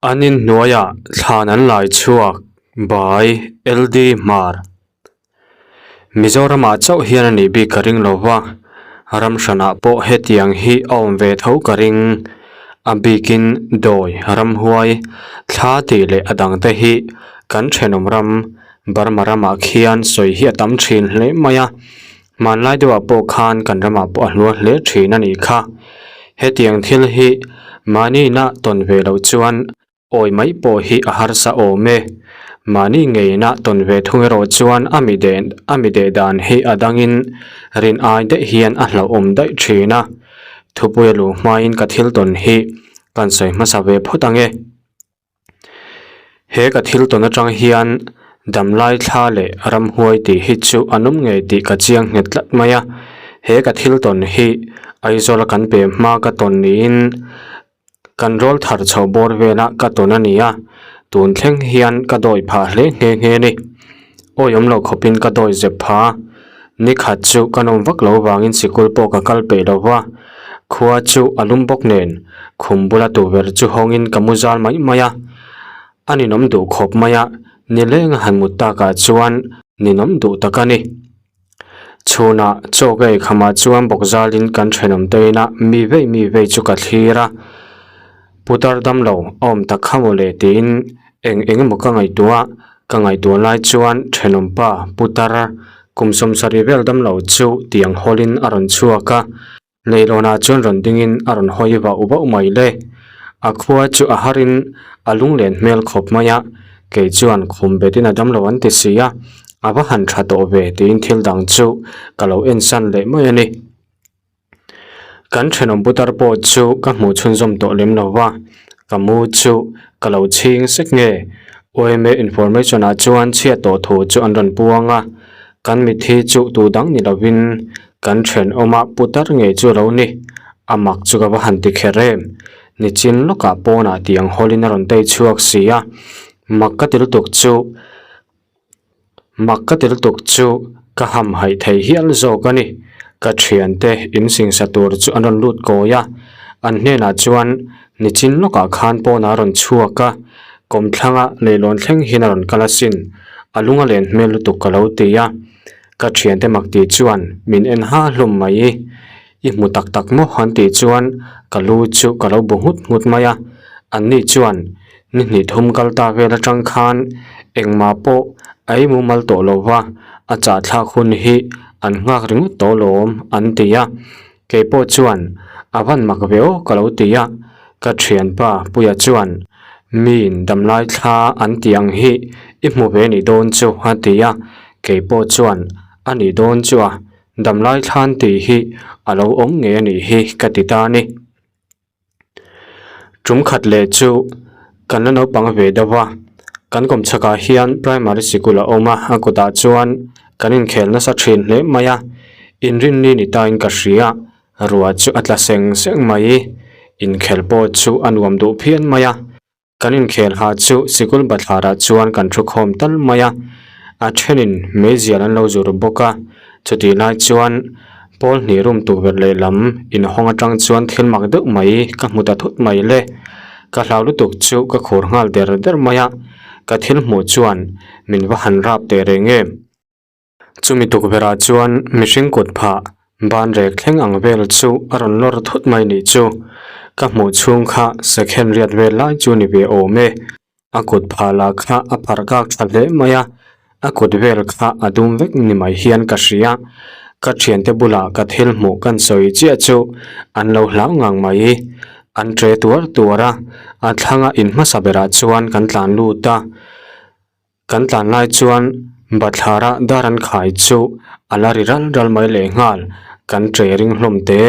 An inhnuaiah thlan an lai chhuak by LD Hmar. Mizoramah chauh hian a nih bik ka ring lo va, ram hranah pawh hetiang hi a awm ve tho ka ring. A bikin dawi, ramhuai, thla tih leh a dangte hi kan thenawm ram Burma ramah khian sawi hi a tam thin hle mai a. Hmanlai deuhah pawh khan kan ramah pawh a hluar hle thin a nih kha. Hetiang thil hi mahniina tawn ve loh chuan awi mai pawh hi a harsa awm e. Mahni ngeina tawn ve thung erawh chuan a mi deh a mi deh dan hi a dangin rin ai daih hian a hlauhawm daih thin a. Thupuia luh hmain ka thil tawn hi kan sawi hmasa ve phawt ang e. He ka thil tawn atang hian damlai thla leh ramhuai tih hi chu an awm ngei tih ka chiang nghet tlat mai a. He ka thil tawn hi Aizawl a kan pem hma ka tawn niin kan rawl thar chho bawr vela ka tawn a ni a, tun thleng hian ka dawi phah hle nghe nghe a ni. Awi awm lo khawpin ka dawi zep pha a, nikhat chu ka nawm vak lo vangin sikul pawh ka kal peih lo va, khua chu a lum bawk nen khum bula tuver chu hawngin ka mu zal mai mai a, a ninawm duh khawp mai a, nileng a han mut takah chuan ninawm duh tak a ni. Chhunah chaw ka ei khamah chuan bawk zalin kan thenawm te inah mi vei mi vei chu ka thlir a, putar damlo a awm tak kha mawle tiin eng eng emaw ka ngaihtuah a, ka ngaihtuah lai chuan thenawm pa putar kum sawmsarih vel damlo chu tiang hawlin a rawn chhuak a. Leilawnah chuan rawn dingin a rawn hawi vauh vauh mai le. A khua chu a harin a lunglen hmel khawp mai a, kei chuan khum betin a damlo an ti si a, a va han tha tawh ve tiin thil dang chu ka lo ensan leh mai a ni. Kan thenawm putar pawh chu ka hmuh chhunzawm tawh lem lo va, ka mu chu ka lo chhing sek nge. OMA information ah chuan chhiat tawh thu chu an rawn puang a, kan mitthi chu tu dang ni lovin Kan thenawma putar ngei chu lo ni. A mak chu ka va han ti kher em. Nichin lawkah pawnah tiang hawlin a rawn tei chhuak si a. Mak ka ti lutuk chu Mak ka ti lutuk chu ka ham haih thei hial zawk a ni. Ka thiante in singsa tur chu an rawn lut kawi a. An hnenah chuan nichin lawkah khan pawnah a rawn chhuak a. Kawmthlanga leilawn thleng hian a rawn kal asin. A lung a len hmel lutuk ka lo ti a. Ka thiante mak tih chuan min en ha hlawm mai i, i hmu tak tak maw han tih chuan ka lu chu ka lo bu nghut nghut mai a, anni chuan ni hnih thum kal ta vel atang khan engmah pawh a ei mumal tawh lo va, a chahthlak hun hi an nghak ringawt tawh lawm an ti a, kei pawh chuan a van mak ve aw ka lo ti a, ka thianpa Puia chuan miin damlai thla an tih ang hi i hmu ve nih dawn chu a ti a. Kei pawh chuan a nih dawn chu a damlai thlan tih hi a lo awm ngei a nih hi ka ti ta a ni. Tum khat leh chu kan la naupang ve deuh a, kan kawmchhakah hian primary sikul a awm a, a kutah chuan kan inkhel nasa thin hle mai a, inrinni ni tain ka hria, ruah chu a tla seng seng mai, inkhel pawh chu a nuam duh phian mai a. Kan inkhel ha chu sikul bathlarah chuan kan thu khawm tal mai a, a thenin meizial an lo zur bawk a, chutih lai chuan pawl hnih room tukverh lehlam inhawng atang chuan thil mak deuh mai ka hmu ta thut mai le. Ka hlau lutuk chu ka khur nghal der der mai a, ka thil hmuh chuan min va han rap teh reng em. Chumi tukverhah chuan mihring kut phah ban rek thleng ang vel chu a rawn lawr thut mai nih chu. Ka hmuh chhung kha second riat vel lai chu ni ve awm e. A kut phah lah kha a pharh kak tha hle mai a, a kut vel kha a dum vek ni mai hian ka hria. Ka thiante bulah ka thil hmuh kan sawi chiah chu an lo hlau ngang mai. An tre tuar tuar a, a thlanga in hmasa berah chuan kan tlan lut a. Kan tlan lai chuan bathlara dar an khai chu a la ri ral ral mai leh nghal, kan tre ring hlawm te.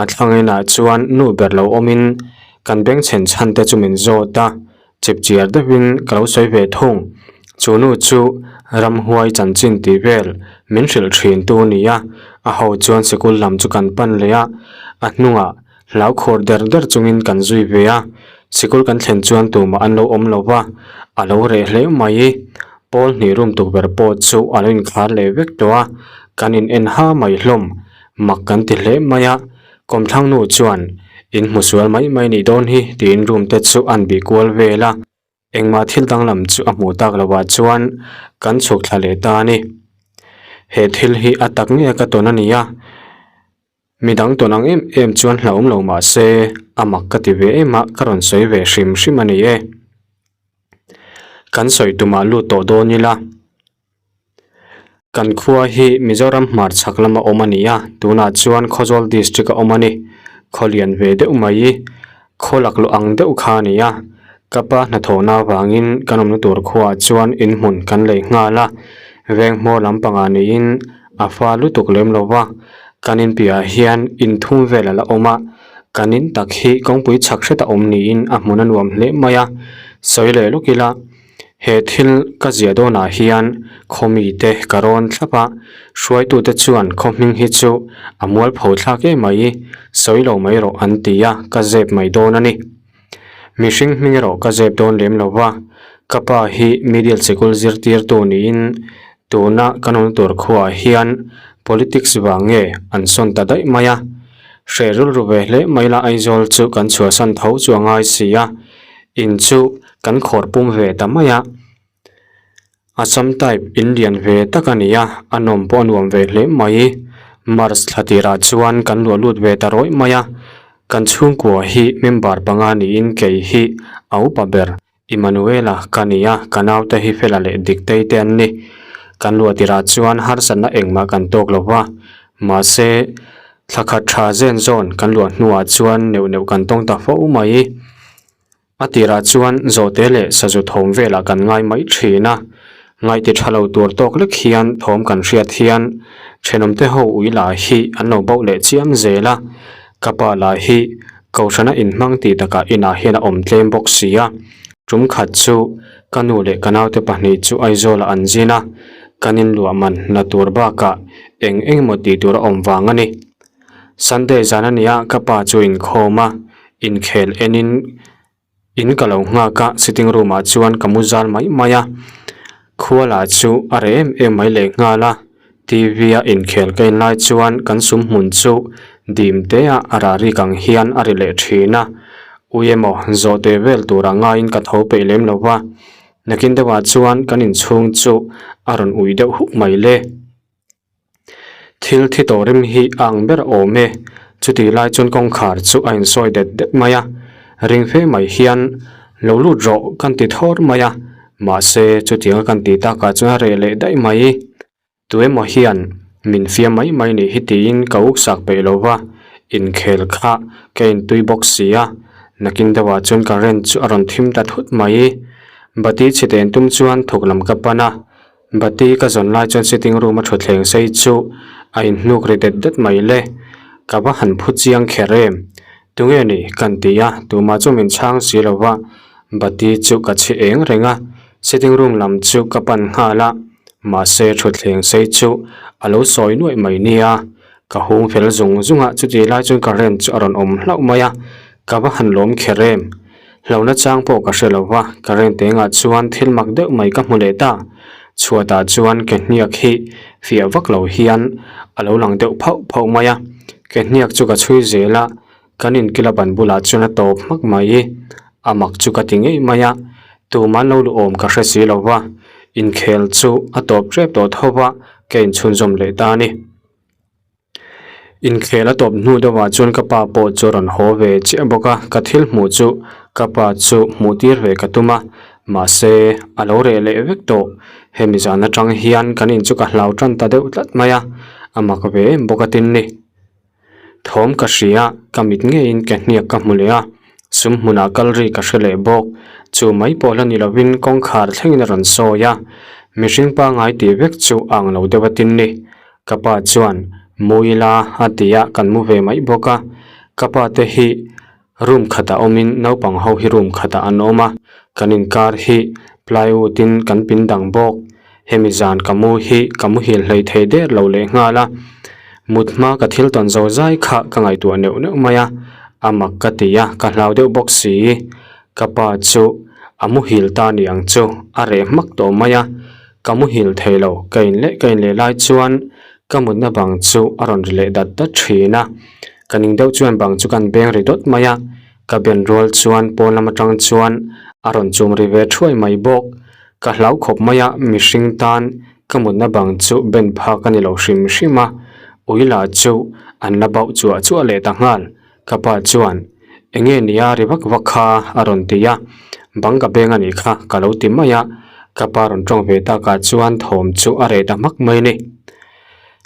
A thlang inah chuan nu ber lo awmin kan bengchhen chhan te chu min zawt a, chip chiar deuhin ka lo sawi ve thung. Chu nu chu ramhuai chanchin tih vel min hrilh thin tu a ni a, a ho chuan sikul lam chu kan pan leh a, a hnungah Hlau khur der der chungin kan zui ve a, sikul kan thlen chuan tumah an lo awm lo va, a lo reh hle mai. Pawl hnih room tukverh pawh chu a lo inkhar leh vek tawh a, kan in en ha mai hlawm, mak kan ti hle mai a. Kawmthlang nu chuan In hmu sual mai mai nih dawn hi tiin room te chu an bih kual vel a, engmah thil danglam chu a hmuh tak lovah chuan kan chhuk thla leh ta a ni. He thil hi a tak nge ka tawn a ni a, midang tawn ang em em chuan hlauhawm lo mah se a mak ka ti ve em a, ka rawn sawi ve hrim hrim a ni e. Kan sawi tumah lut tawh dawn ila. Kan khua hi Mizoram hmar chhak lama awm a ni a, tunah chuan Khawzawl district a awm a ni. Khaw lian ve deuh mai, khaw laklawh ang deuh kha a ni a. Ka pa hnathawhna avangin kan awmna tur khuaah chuan inhmun kan lei nghal a, veng hmawr lampangah niin a fa lutuk lem lo va. Kan inpiahah hian inthum vel a la awm a, kan in tak hi kawngpui chhak hret a awm niin a hmun a nuam hle mai a, sawi leh lawk ila. He thil ka ziah dawnah hian khaw mite ka rawn thlap a, hruaitute chuan khaw hming hi chu a mualpho thlak em mai, sawi lo mai rawh an ti a, ka zep mai dawn a ni. Mihring hming erawh ka zep dawn lem lo va, ka pa hi middle sikul zirtirtu niin tuna kan awm tur khuaah hian politics vang nge an sawn ta daih mai a, hreh rilru ve hle mai la Aizawl chu kan chhuahsan tho chu a ngai si a, in chu Kan khawr pum ve ta mai a, Assam type in lian ve tak a ni a, a nawm pawh a nuam ve hle mai. March thla tirah chuan kan luah lut ve ta rawih mai a, kan chhungkua hi member panga niin kei hi a upa ber Emmanuela ka ni a, ka naute hi Fela leh Diktei te an ni. Kan luah tirah chuan harsatna engmah kan tawk lo va, mahse thla khat tha zen zawn kan luah hnuah chuan neuh neuh kan tawng ta fo mai. A tirah chuan zawhte leh sazu thawm velah kan ngai mai thin a, ngaihti tha lo tur tawk lek hian thawm kan hriat hian thenawmte ho ui lah hi an lo bauh leh chiam zel a, ka pa lah hi Kohhrana inhmang tih takah inah hian a awm tlem bawk si a, tum khat chu ka nu leh ka naute pahnih chu Aizawlah an zin a, kan inluah man la tur bakah eng eng emaw tih tur a awm vang a ni. Sunday zan a nia ka pa chu inkhawm a, inkhel enin in ka lo nghak a, sitting room ah chuan ka mu zal mai mai a, khua lah chu a reh em em mai leh nghal a, T_V a inkhel ka en lai chuan kan sum hmun chu dim te a a rah rik ang hian a ri leh thin a, ui emaw zawhte vel turah ngaiin ka tho peih lem lo va, nakin deuhah chuan kan inchhung chu a rawn ui deuh huk mai le. Thil thi tawh rim hi a ang ber awm e, chutih lai chuan kawngkhar chu a insawi det det mai a, ring fe mai hian lo lut rawh kan ti thawr mai a, mahse chutianga kan tih takah chuan a reh leh daih mai. Tuemaw hian min fiam mai mai nih hi tiin ka uk sak peih lo va, inkhel kha ka intui bawk si a, nakin deuhah chuan current chu a rawn thim ta thut mai. Bati chhe ten tum chuan thawk lam ka pan a. Bati ka zawn lai chuan sitting room a thutthleng sei chu a inhnuk ri det det mai le. Ka va han phu chiang kher em? Tunge ni? Kan ti a, tumah chu min chhang si lo va. Bati chu ka chhi eng reng a, sitting room lam chu ka pan nghal a, mahse thutthleng sei chu a lo sawi nuaih mai nia. Ka hung fel zung zung a, chutih lai chuan current chu a rawn awm hlauh mai a, ka va han lawm kher em? Hlauhna chang pawh ka hre lo va, current engah chuan thil mak deuh mai ka hmu leh ta. Chhuatah chuan ke hniak hi fiah vak lo hian a lo lang deuh phauh phauh mai a, ke hniak chu ka chhui zel a, kan inkila ban bulah chuan a tawp hmak mai. A mak chu ka ti ngei mai a, tuman lo luh awm ka hre si lo va, inkhel chu a tawp tep tawh tho va, ka inchhunzawm leh ta a ni. Inkhel a tawp hnu deuhah chuan ka pa pawh chu a rawn haw ve chiah bawk a, ka thil hmuh chu ka pa chu hmuh tir ve ka tum a, mahse a lo reh leh vek tawh. Hemi zan atang hian kan in chu ka hlau tan ta deuh tlat mai a, a mak ve em bawk a tin ni. Thawm ka hria, ka mit ngeiin ke hniak ka hmu leh a, sum hmunah kal ri ka hre leh bawk. Chu mai pawh la ni lovin kawngkhar thlengin a rawn sawi a, mihring pangngai tih vek chu a ang lo deuh a tin ni. Ka pa chuan mu ila a ti a, kan mu ve mai bawk a. Ka pa te hi room khatah awmin naupang ho hi room khatah an awm a, kan inkar hi plywood in kan pin dang bawk. Hemi zan ka mu hi ka muhil hlei thei der lo leh nghal a, mut hma ka thil tawn zo zai kha ka ngaihtuah neuh neuh mai a, a mak ka ti a, ka hlau deuh bawk si. Ka pa chu a muhil ta ni ang chu, a reh hmak tawh mai a. Ka muhil thei lo, ka in leh ka in leh lai chuan ka mutna bang chu a rawn ri leh dat dat thin a. Ka ning deuh chuan bang chu kan beng ri dawt mai a, ka ben rual chuan pawn lam atang chuan a rawn chum ri ve thuai mai bawk. Ka hlau khawp mai a, mihring tan ka mutna bang chu ben phak a ni lo hrim hrim a, ui lah chu an la bauh chuah chuah leh ta nghal. Ka pa chuan, Enge nia ri vak vak kha? a rawn ti a, Bang ka beng a nih kha ka lo ti mai a, ka pa rawn tawng ve takah chuan thawm chu a reh ta hmak mai a ni.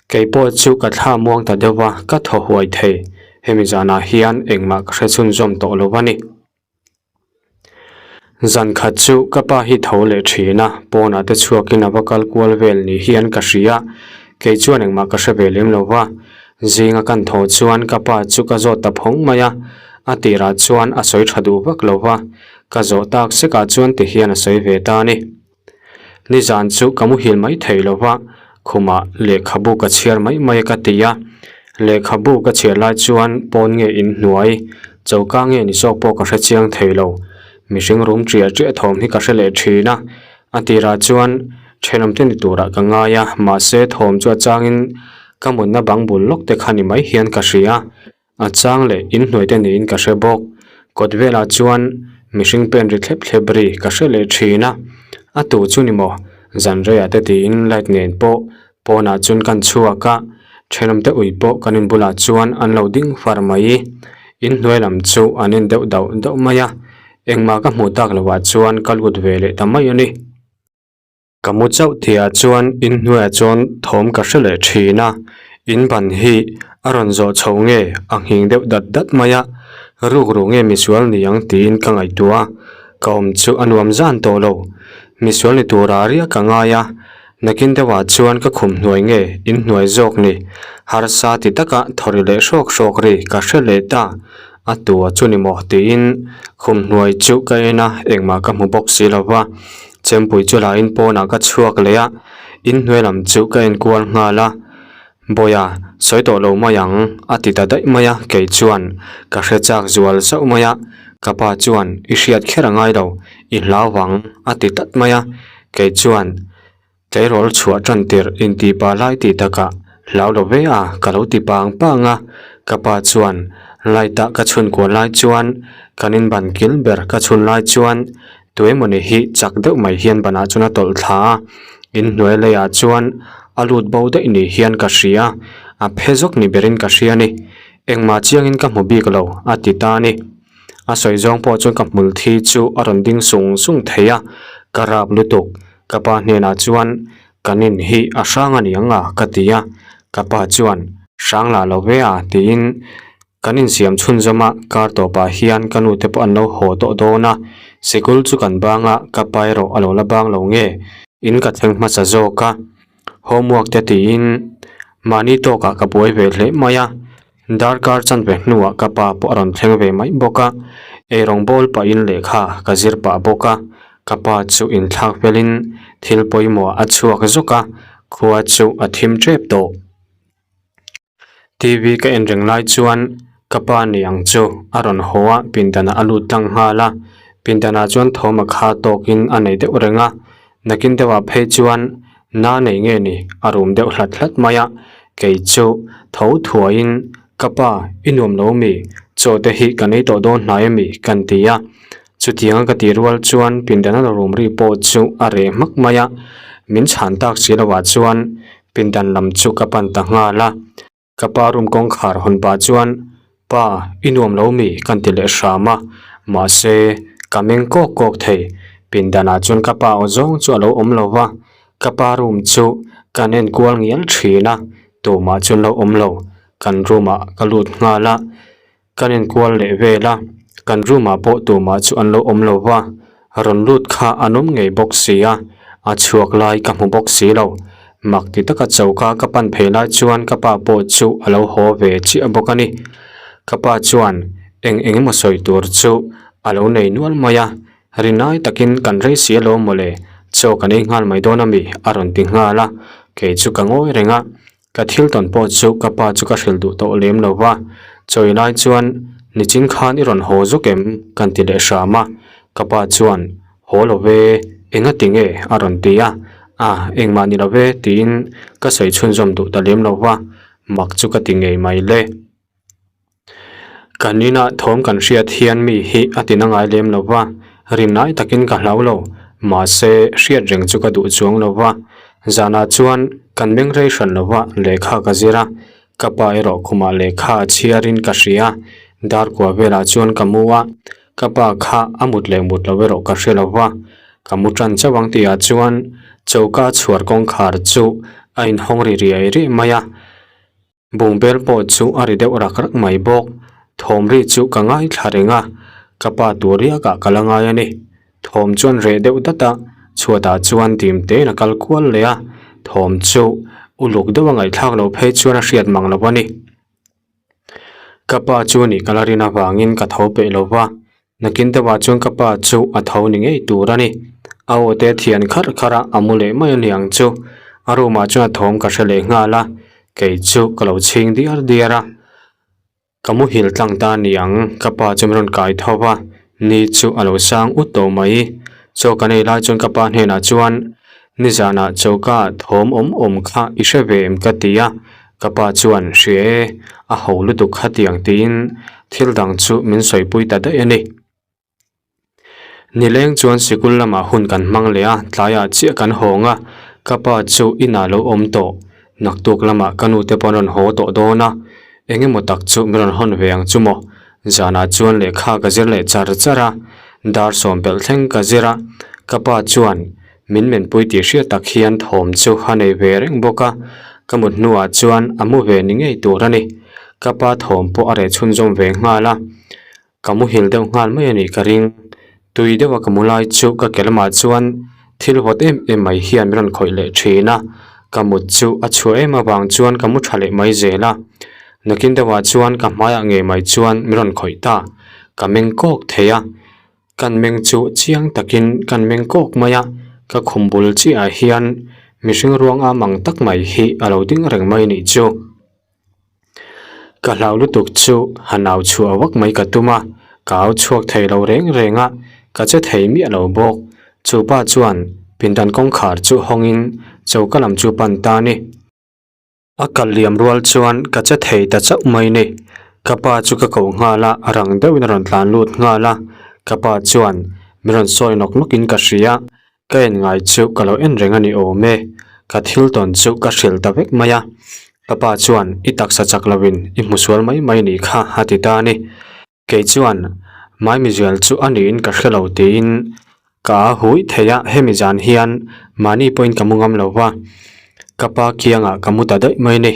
Kei pawh chu ka thla muang ta deuh a, ka thaw huai thei. Hemi zanah hian engmah ka hre chhunzawm tawh lo a ni. Zan khat chu ka pa hi tho leh thin a, pawnah te chhuakin a va kal kual vel ni hian ka hria. Kei chuan engmah ka hre ve lem lo va. Zinga kan thaw chuan ka pa chu ka zawt ta phawng mai a, a tirah chuan a sawi tha duh vak lo va. Ka zawh tak sekah chuan ti hian a sawi ve ta a ni. Nizan chu ka muhil mai thei lo va, khumah lehkhabu ka chhiar mai mai a ka ti a. Lehkhabu ka chhiar lai chuan pawn nge inhnuai, choka nge ni zawk pawh ka hre chiang thei lo. Mihring rum ṭiah ṭiah thawm hi ka hre leh ṭhin a. A tirah chuan ṭhenawmte ni turah ka ngai a, mahse thawm chu a changin ka mutna bang bul lawk te kha ni mai hian ka hria. A chang leh inhnuai te niin ka hre bawk. Kawt velah chuan mihring pen ri thlep thlep ri ka hre leh thin a. A tu chu ni maw? Zan reiah te tiin light nen pawh pawnah chuan kan chhuak a, thenawm te ui pawh kan in bulah chuan an lo ding far mai. Inhnuai lam chu an en deuh dauh dauh mai a, engmah ka hmuh tak lovah chuan ka lut ve leh ta mai a ni. Ka mu chauh tihah chuan inhnuaiah chuan thawm ka hre leh thin a, in ban hi a rawn zawh chho nge a nghing deuh dat dat mai a, ruk ruh nge misual ni ang tiin ka ngaihtuah a, ka awm chu a nuam zan tawh lo. Misual ni tura riak ka ngai a, nakin deuhah chuan ka khum hnuai nge inhnuai zawk ni, harsa ti taka thawri leh hrawk hrawk ri ka hre leh ta, a tua chu ni maw tiin khum hnuai chu ka en a, engmah ka hmu bawk si lo va. Chempui chu lahin pawnah ka chhuak leh a, inhnuai lam chu ka enkual nghal a, Bawiha, sawi tawh lo mai ang, a ti ta daih mai a, kei chuan ka hre chak zual zauh mai a, ka pa chuan i hriat kher a ngai lo, i hlau vang, a ti tlat mai a, kei chuan tleirawl chhuah tan tirh intih pah lai tih takah hlau lo ve a, ka lo ti pang pang a, ka pa chuan light ah ka chhun kual lai chuan kan inban kil ber ka chhun lai chuan Tuemawni hi chak deuh mai hian banah chuan a tawlh thla a, inhnuai leiah chuan a lut bo daih ni hian ka hria, a phe zawk ni berin ka hria a ni. Engmah chiangin ka hmu bik lo, a ti ta a ni. A sawi zawng pawh chuan ka hmul thi chu a rawn ding sung sung thei a, ka rap lutuk. Ka pa hnenah chuan kan in hi a hrang a ni ang a, ka ti a. Ka pa chuan, Hrang lah lo ve a, tiin Kan insiam chhunzawm a, kar tawpah hian ka nute pawh an lo haw tawh dawn a, sikul chu kan bang a, ka pa erawh a lo la bang lo nge, in ka thleng hmasa zawk a, homework te tiin mahni tawkah ka buai ve hle mai a, darkar chanve hnuah ka pa pawh a rawn thleng ve mai bawk a, eirawng bawl pahin lehkha ka zir pah bawk a, ka pa chu inthlak felin thil pawimawh a chhuak zawk a, khua chu a thim tep tawh. TV ka en reng lai chuan ka pa ni ang chu a rawn haw a, pindanah a lut tlang nghal a, pindanah chuan thawm a kha tawkin a nei deuh reng a, nakin deuhah phei chuan na nei nge ni a rum deuh hlat hlat mai a, kei chu tho thuaiin ka pa i nuam lo mi chaw te hi ka nei tawh dawn hnai ami kan ti a, chutianga ka tih rual chuan pindana rum ri pawh chu a reh hmak mai a, min chhan tak si lovah chuan Pindan lam chu ka pan ta nghal a, ka pa room kawngkhar hawn pah chuan, Pa, i nuam lo mi? kan ti leh hram a, mahse, ka meng kawk kawk thei. Pindanah chuan ka pa aw zawng chu a lo awm lo va, ka pa room chu kan en kual ngial thin a, tumah chuan lo awm lo. Kan room ah ka lut nghal a. Kan inkual leh vel a, kan room ah pawh tumah chu an lo awm lo va, rawn lut kha an awm ngei bawk si a, a chhuak lai ka hmu bawk si lo. Mak ti taka choka ka pan phei lai chuan ka pa pawh chu a lo haw ve chiah bawk a ni. Ka pa chuan eng eng emaw sawi tur chu a lo nei nual mai a, rinai takin kan rei si alawm mawle, chaw kan ei nghal mai dawn ami a rawn ti nghal a, kei chu ka ngawi reng a. Ka thil tawn pawh chu ka pa chu ka hrilh duh tawh lem lo va, chawi lai chuan nichin khan i rawn haw zuk em? kan ti leh hram a, ka pa chuan haw lo ve, enga ti nge? a rawn ti a, a engmah ni lo ve tiin ka sawi chhunzawm duh ta lem lo va, mak chu ka ti ngei mai le. Kan inah thawm kan hriat hian mi hi a tina ngai lem lo va, rinai takin ka hlau lo, mahse hriat reng chu ka duh chuang lo va. Zanah chuan kan meng rei hran lo va, lehkha ka zir a, ka pa erawh khumah lehkha a chhiarin ka hria, dar kua velah chuan ka mu a, ka pa kha a mut leh mut lo erawh ka hre lo va, ka mu tan chauh ang tihah chuan choka chhuar kawngkhar chu a inhawng ri riai riai mai a. Bungbel pawh chu a ri deuh rak rak mai bawk. Thawm ri chu ka ngaithla reng a, ka pa tur riakah ka la ngai a ni. Thawm chuan reh deuh dat a, chhuatah chuan dim tein a kal kual leh a, thawm chu uluk deuh a ngaihthlak loh phei chuan a hriat mang lo a ni. Ka pa chu nih ka la rin avangin ka tho peih lo va, Nakin deuhah chuan ka pa chu a tho ni ngei tur a ni. A aw te thian kharh kharh a, a mu leh mai a ni ang chu. A room ah chuan a thawm ka hre leh nghal a, kei chu ka lo chhing diar diar a. Ka muhil tlang ta a ni ang, ka pa chu min rawn kai tho va, ni chu a lo sang ut tawh mai. Chaw kan ei lai chuan ka pa hnenah chuan, Nizanah choka thawm awm awm kha i hre ve em ka ti a, Ka pa chuan, Hria e, a ho lutuk khatiang tiin thil dang chu min sawipui ta daih a ni. Nileng chuan sikul lamah hun kan hmang leh a, tlaiah chiah kan hawng a, ka pa chu inah lo awm tawh. Naktuk lamah ka nute pawh an rawn haw tawh dawn a, eng emaw tak chu min rawn hawn ve ang chu maw. Zanah chuan lehkha ka zir leh char char a, dar sawm pelh thleng ka zir a, ka pa chuan Min menpui tih hriat tak hian thawm chu a nei ve reng bawk a, ka mut hnuah chuan a mu ve ni ngei tur a ni. Ka pa thawm pawh a reh chhunzawm ve nghal a, ka muhil deuh nghal mai a nih ka ring. Tui deuha ka mu lai chu ka ke lamah chuan thil vawt em em mai hian min rawn khawih leh thin a, ka mut chu a chhuah em avang chuan ka mu tha leh mai zel a. Nakin deuhah chuan ka hmaiah ngei mai chuan min rawn khawih ta, ka meng kawk thei a. Kan meng chu chiang takin kan meng kawk mai a, ka khum bul chiahah hian mihring ruang am ang tak mai hi a lo ding reng mai nih chu. Ka hlau lutuk chu han au chhuah vak mai ka tum a, ka au chhuak thei lo reng reng a, ka che thei miah lo bawk. Chu pa chuan pindan kawngkhar chu hawngin choka lam chu pan ta a ni. A kal liam rual chuan ka che thei ta chauh mai ni. Ka pa chu ka koh nghal a, rang deuhin a rawn tlan lut nghal a. Ka pa chuan min rawn sawi nawk nawkin ka hria, ka en ngai chu ka lo en reng a ni awm e. Ka thil tawn chu ka hrilh ta vek mai a. Ka pa chuan i taksa chak loin i hmu sual mai mai nih kha a ti ta a ni. Kei chuan Maimizual chu a niin ka hre lo tiin ka a hui thei a, hemi zan hian mahni pawhin ka mu ngam lo va, ka pa kiangah ka mu ta daih mai ni.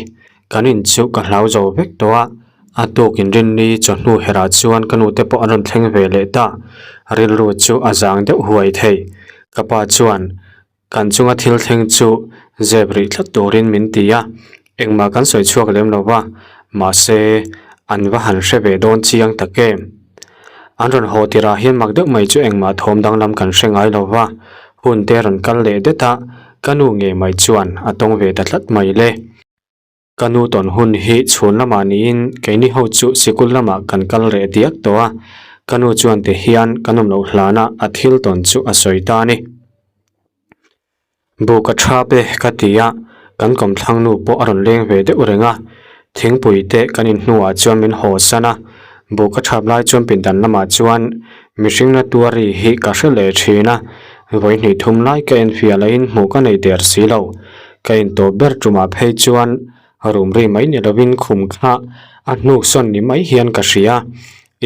Kan in chu ka hlau zo vek tawh a, a tuk inrinni chawhnu herah chuan ka nute pawh an rawn thleng ve leh ta, rilru chu a zang deuh huai thei. Ka pa chuan Kan chunga thil thleng chu zep rih tlat turin min ti a, engmah kan sawi chhuak lem lo va, mahse an va han hre ve dawn chiang tak em. An rawn haw tirah hian mak deuh mai chu engmah thawm danglam kan hre ngai lo va, hun te rawn kal leh det a, ka nu ngei mai chuan a tawng ve ta tlat mai le. Ka nu tawn hun hi chhun lamah niin keini ho chu sikul lamah kan kal reh diak tawh a, ka nu chuan ti hian ka nawm loh hlana a thil tawn chu a sawi ta a ni. Bu ka thap e ka ti a, kan kawmthlang nu pawh a rawn leng ve deuh reng a, thingpui te kan in hnuah chuan min haw san a, bu ka thap lai chuan pindan lamah chuan mihring na tuari hi ka hre leh thin a, vawihnih thum lai ka enfiah lahin hmuh ka nei der si lo. Ka intawp ber tumah phei chuan rum ri mai ni lovin khum kha a hnuk sawn ni mai hian ka hria.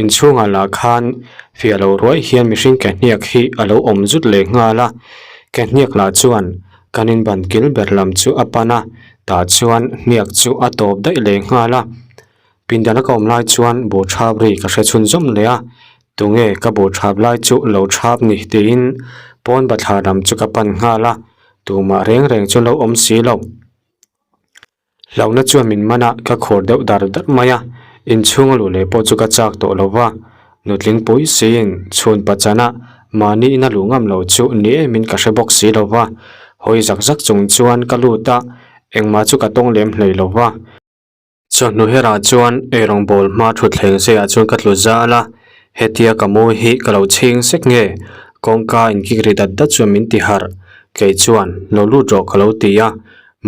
Inchhungah lah khan fiah lo ruai hian mihring ke hniak hi a lo awm zut leh nghal a. Ke hniak lah chuan kan inban kil ber lam chu a pan a, tah chuan hniak chu a tawp daih leh nghal a. Pindan a ka awm lai chuan buh thap ri ka hre chhunzawm leh a, tunge ka buh thap lai chu lo thap ni tiin pawn bathlar lam chu ka pan nghal a, tumah reng reng chu lo awm si lo. Hlauhna chuan min man a, ka khur deuh dar dar mai a, inchhung a luh leh pawh chu ka chak tawh lo va, nutling pui siin chhun pachana mahni ina luh ngam lo chu ni emin ka hre bawk si lo va, hawi zak zak chung chuan ka lut a, engmah chu ka tawng lem hlei lo va. Chawhnu herah chuan eirawng bawl hma thutthleng zaiah chuan ka tlu zal a, hetia ka mu hi ka lo chhing sek nge? Kawngka inkik ri dat dat chuan min ti harh. Kei chuan, Lo lut rawh ka lo ti a,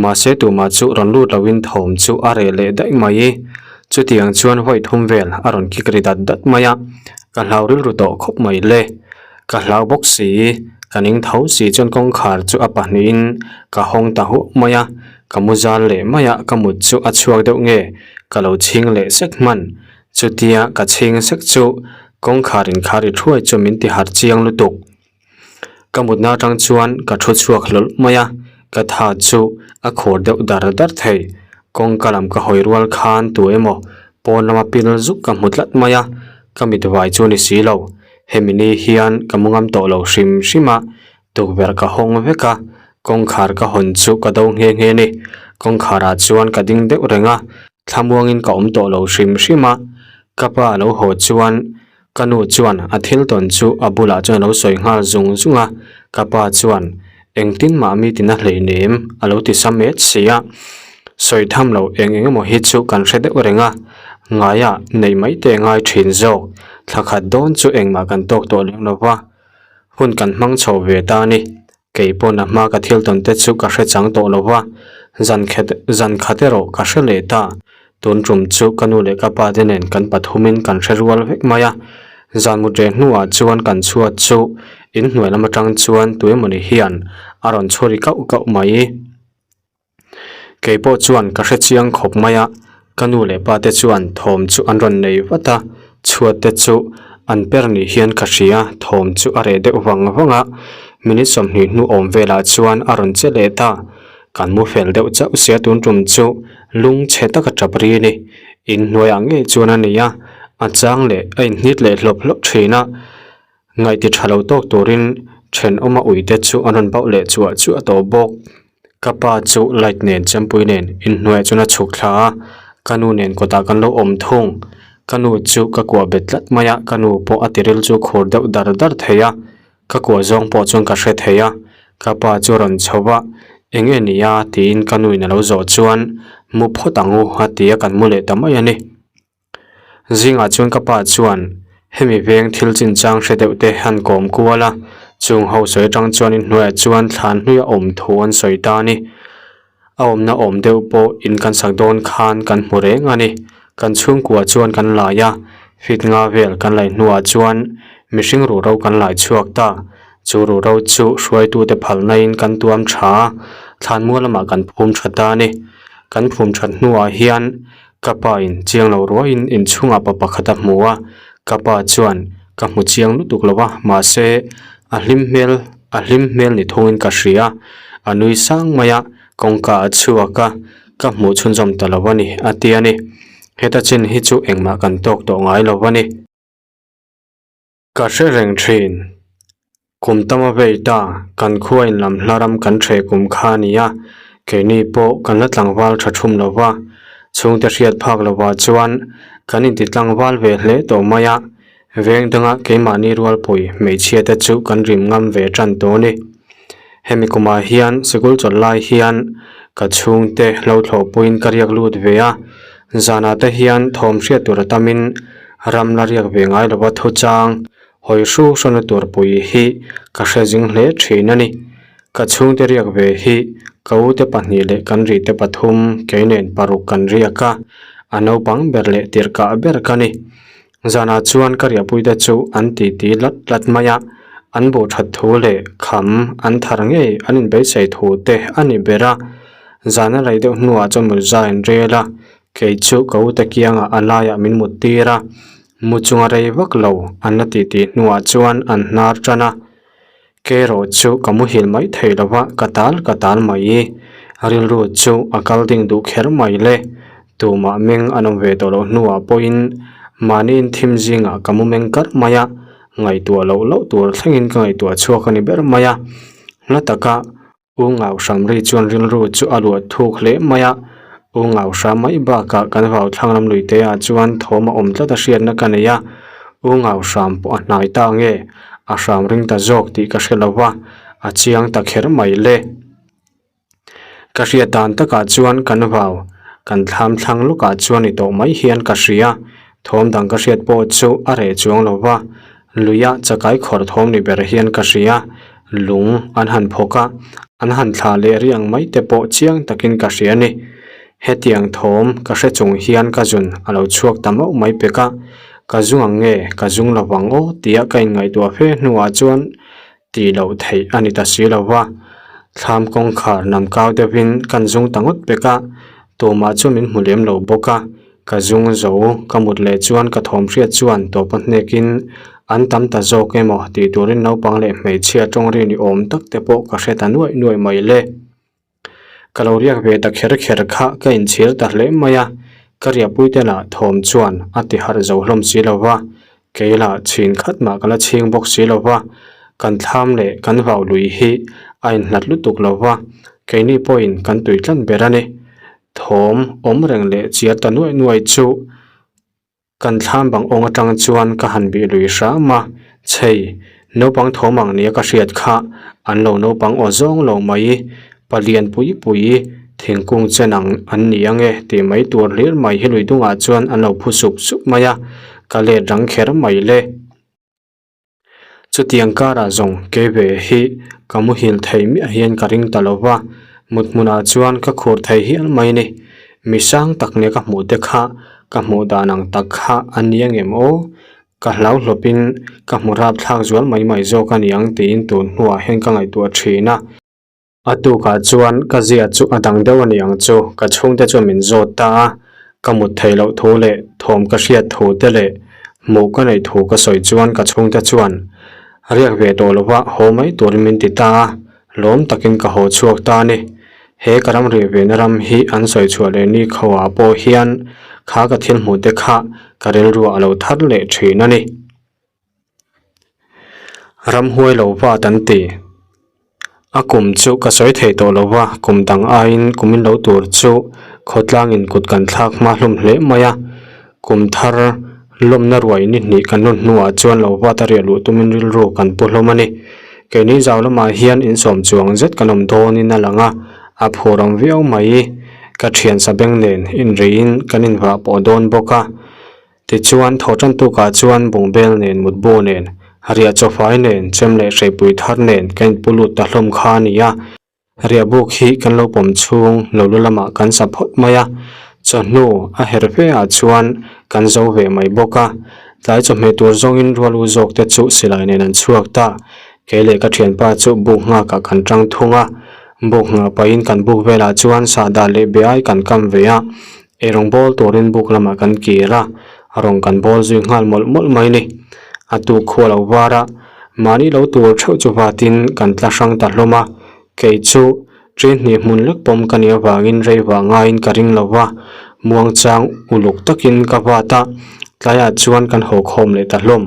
mahse tumah chu rawn lut loin thawm chu a reh leh daih mai. Chutiang chuan vawi thum vel a rawn kik ri dat dat mai a, ka hlau rilru tawh khawp mai le. Ka hlau bawk si, ka ning tho si chuan kawngkhar chu a pahnihin ka hawng ta huah mai a, ka mu zal leh mai a, ka mut chu a chhuak deuh nge ka lo chhing leh sek hman. Chutia ka chhing sek chu kawngkhar inkhar i thuai chu min ti harh chiang lutuk. Ka mutna atang chuan ka thu chhuak hlawlh mai a, ka tha chu a khur deuh dar dar thei. Kawngka lam ka hawi rual khan tu emaw pawn lama pil zuk ka hmu tlat mai a, ka mit vai chu ni si lo. Hemi ni hian ka mu ngam tawh lo hrim hrim a, tukverh ka hawng vek a, kawngkhar ka hawn chu ka do nghe nghe ni. Kawngkhar ah chuan ka ding deuh reng a, thlamuangin ka awm tawh lo hrim hrim a, ka pa lo haw chuan Ka nu chuan a thil tawn chu a bulah chuan a lo sawi nghal zung zung a, ka pa chuan engtin mah mi tina hleinem a lo ti sam et si a. Sawi tham loh eng eng emaw hi chu kan hre deuh reng a, ngaiah neih mai te ngai thin zawk, thla khat dawn chu engmah kan tawk tawh lem lo va, hun kan hmang chho ve ta a ni. Kei pawn a hma ka thil tawn te chu ka hre chang tawh lo va, zan khat zan khat erawh ka hre leh ta. Tun tum chu ka nu leh ka pa te nen kan pathumin kan hre rual vek mai a. Zan mut reh hnuah chuan kan chhuat chu inhnuai lam atang chuan tuemawni hian a rawn chhuri kauh kauh mai. Kei pawh chuan ka hre chiang khawp mai a, ka nu leh pa te chuan thawm chu an rawn nei vat a, chhuat te chu an per ni hian ka hria, thawm chu a reh deuh vang vang a, minute 20 hnu awm velah chuan a rawn che leh ta, kan mu fel deuh chauh sia tun tum chu lung chhe taka tap ri a ni, inhnuaiah ngei chuan a ni a, a chang leh a inhnit leh hlawp hlawp thin a. Ngaihti tha lo tawk turin thenawma uite chu an rawn bauh leh chuah chuah tawh bawk. Ka pa chu light nen chempui nen inhnuaiah chuan a chhuk thla a, ka nu nen kawtah kan lo awm thung. Ka nu chu ka kuah bet tlat mai a, ka nu pawh a tiril chu khur deuh dar dar thei a, ka kuah zawng pawh chuan ka hre thei a. Ka pa chu a rawn chho va, Eng nge ni a? tiin ka nuin a lo zawh chuan, Mu phawt ang u a ti a, kan mu leh ta mai a ni. Zingah chuan ka pa chuan hemi veng thil chinchang hre deuh te han kawm kual a, chung ho sawi atang chuan inhnuaiah chuan thlan hlui a awm thu an sawi ta a ni. A awmna awm deuh pawh in kan sak dawn khan kan hmu reng a ni. Kan chhungkua chuan kan lai a, fit nga vel kan laih hnuah chuan mihring ruhro kan lai chhuak ta. Chu ruhro chu hruaitute phalnain kan tuam tha a, thlanmual lamah kan phum tha ta a ni. Kan phum that hnuah hian Ka pa in chiang lo ruaiin inchhungah pa pakhat a hmu a, ka pa chuan ka hmu chiang lutuk lo a, mahse a hlim hmel a hlim hmel ni thungin ka hria, a nui sang mai a, kawngka a chhuak a, ka hmuh chhunzawm ta lo a ni a ti a ni. Heta chin hi chu engmah kan tawk tawh ngai lo a ni. Ka hre reng thin. Kum tama vei ta, kan khua in lam hla ram kan hreh kum kha a ni a, keini pawh kan la tlangval tha thum lo va, chhungte hriat phak lovah chuan kan inti tlangval ve hle tawh mai a, veng danga keimahni rualpui hmeichhia te chu kan rim ngam ve tan tawh a ni. Hemi kumah hian sikul chawlh lai hian ka chhungte hlo thlawhpuiin ka riak lut ve a, zanah te hian thawm hriat tur a tamin ram la riak ve ngai lova thu chang hawi hru hrawna tur pui hi ka hre zing hle thin a ni. Ka chhungte riak ve hi ka ute pahnih leh kan rite pathum kei nen paruk kan riak a, a naupang ber leh tirhkah ber ka ni. Zanah chuan ka riahpuite chu an titi lat lat mai a, an buh that thu leh kham an thar ngei an inbeisei thu te a ni ber a. Zan a rei deuh hnuah chuan mutza in rel a, kei chu ka ute kiangah a laiah min mut tir a, mu chunga rei vak lo an la titi hnuah chuan an hnar tan a. Kerawh chu ka muhil mai thei lo va, ka tal ka tal mai. Rilru chu a kal ding duh kher mai le. Tumah meng an awm ve tawh loh hnuah pawhin mahniin thim zingah ka mu meng kar mai a, ngaihtuah loh loh tur thlengin ka ngaihtuah chhuak a ni ber mai a. Hla taka U Ngau Hramri chuan rilru chu a luah thuk hle mai a, U Ngau Hram mai bakah kan vau thlang lam lui te ah chuan thawm a awm tlat a hriatna ka nei a, U Ngau Hram pawh a hnai ta nge, a hram ring ta zawk tih ka hre lo va, a chiang ta kher mai le. Ka hriat dan takah chuan kan vau kan thlam thlang lawkah chuan ni tawh mai hian ka hria, thawm dang ka hriat pawh chu a reh chuang lo va, Luia chakai khawr thawm ni ber hian ka hria, lung an han phawk a, an han thla leh riang mai te pawh chiang takin ka hria a ni. Hetiang thawm ka hre chung hian ka zun a lo chhuak ta mauh mai pek a, ka zung ang nge ka zung lo vang aw tia ka inngaihtuah fe hnuah chuan tih loh theih a ni ta si lo va. Thlam kawngkhar nam kau deuhin kan zung ta ngawt pek a, tumah chu min hmu lem lo bawk a, ka zung zo ka mut leh chuan ka thawm hriat chuan tawpa hnekin an tam ta zawk emaw tih turin naupang leh hmeichhia tawng ri ni awm tak te pawh ka hre ta nuaih nuaih mai le. Ka lo riak ve ta kher kher kha ka inchhir ta hle mai a, ka riahpui te lah thawm chuan a ti harh zo hlawm si lo va, kei lah chhin khat mah ka la chhing bawk si lo va, kan thlam leh kan vau lui hi a inhlat lutuk lo va, keini pawhin kan tui tlat ber a ni. Thawm awm reng leh chiar ta nuaih nuaih chu. Kan thlam bang awng atang chuan ka han bih lui hram a, chhei, naupang thawm ang nia ka hriat kha an lo naupang aw zawng lo mai, palian pui pui thingkung chen ang an ni ange tih mai tur hlir mai hi lui dungah chuan an lo phu sup sup mai a, ka let rang kher mai le. Chutiang karah zawng kei ve hi ka muhil thei miah hian ka ring ta lo va, mut hmunah chuan ka khur thei hial mai ni. Mi sang tak nia ka hmuh te kha ka hmuh dan ang tak kha a nia ngem aw? Ka hlau hlawpin ka hmu rapthlak zual mai mai zawk a niang tiin tun hnuah hian ka ngaihtuah thin a. A tukah chuan ka zia chu a dang deuh a ni ang chu, ka chhungte chuan min zawt ta a, ka mut theih loh thu leh thawm ka hriat thu te leh hmuh ka neih thu ka sawi chuan ka chhungte chuan riak ve tawh lova haw mai turin min ti ta a, lawm takin ka haw chhuak ta a ni. He ka ram riah ve na ram hi an sawi chhuah leh ni kho ah pawh hian kha ka thil hmuh te kha ka rilruah a lo thar leh thin a ni. Ramhuai lo vat an ti. A kum chu ka sawi thei tawh lo va, kum dang aiin kum in lo tur chu khawtlangin kut kan thlak hma hlawm hle mai a. Kum thar lawmna ruai ni hnih kan rawn hnuah chuan lo vat a riah luh tumin rilru kan pu hlawm a ni. Keini zau lamah hian insawm chuang zet kan awm dawnin a lang a, a phur ang viau mai. Ka thian sabeng nen inriin kan invah pawh dawn bawk a. Tichuan, thawhṭan tukah chuan bungbel nen, mutbu nen, riah chawfai nen, chem leh hreipui thar nen ka inpu lut ta hlawm kha a ni a. Riah buk hi kan lo pawm chhung lo lu lamah kan sa phawt mai a, chawhnu a her fe ah chuan kan zo ve mai bawk a. Tlai chawhmeh tur zawngin rual u zawk te chu silai nen an chhuak ta. Kei leh ka thianpa chu buk nghakah kan ṭang thung a, buk nghah pahin kan buk velah chuan sahdah leh beai kan kam ve a. Eirawng bawl turin buk lamah kan kir a, rawng kan bawl zui nghal mawlh mawlh mai ni. A tuk khua lo var a, mahni lo tur theuh chu vatin kan tla hrang ta hlawm a, kei chu ṭin hnih hmun lek pawm ka nih avangin rei vah ngaiin ka ring lo va, muangchang uluk takin ka vat a, tlaiah chuan kan haw khawm leh ta hlawm.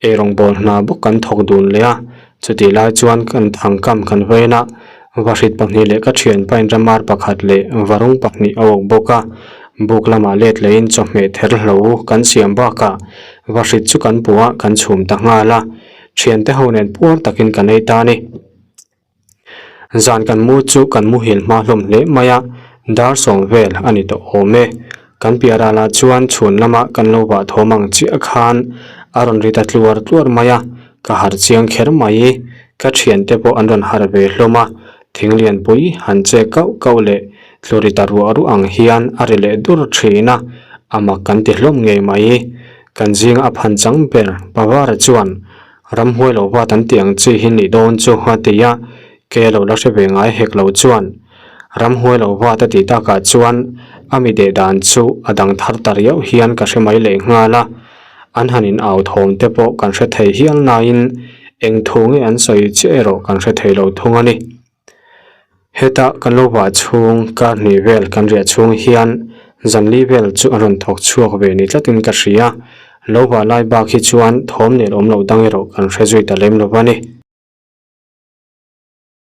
Eirawng bawl hna bawk kan thawk dun leh a, Chutih lai chuan kan thangkam kan vain a, vahrit pahnih leh ka thianpa in ramar pakhat leh varung pahnih a awk bawk a, buk lamah let lehin chawhmeh ther hlo kan siam bakah vahrit chu kan puh a, kan chhum ta nghal a, thiante ho nen puar takin kan ei ta a ni. Zan kan mu chu kan muhil hma hlawm hle mai a, dar sawm vel a ni tawh awm e. Kan piah ralah chuan chhun lama kan lo vah thawm ang chiah khan a rawn ri ta tluar tluar mai a, ka harh chiang kher mai. Ka thiante pawh an rawn harh ve hlawm a, thing lianpui han che kauh kauh leh tlu ri ta ruah ruah ang hian a ri leh dur thin a, a mak kan ti hlawm ngei mai. Kan zinga a phan chang ber Pavara chuan ramhuai lo vat an tih ang chi hi nih dawn chu a ti a, kei a lo la hre ve ngai hek lo chuan. Ramhuai lo vat a tih takah chuan a mi deh dan chu a dang thar ta riau hian ka hre mai leh nghal a, an han in au thawm te pawh kan hre thei hial nain eng thu nge an sawi chiah erawh kan hre thei lo thung a ni. Heta kan lo vah chhung kar hnih vel kan riah chhung hian zanli vel chu a rawn thawk chhuak ve ni tlatin ka hria, lo vah lai bak hi chuan thawm nen awm loh dang erawh kan hre zui ta lem lo va ni.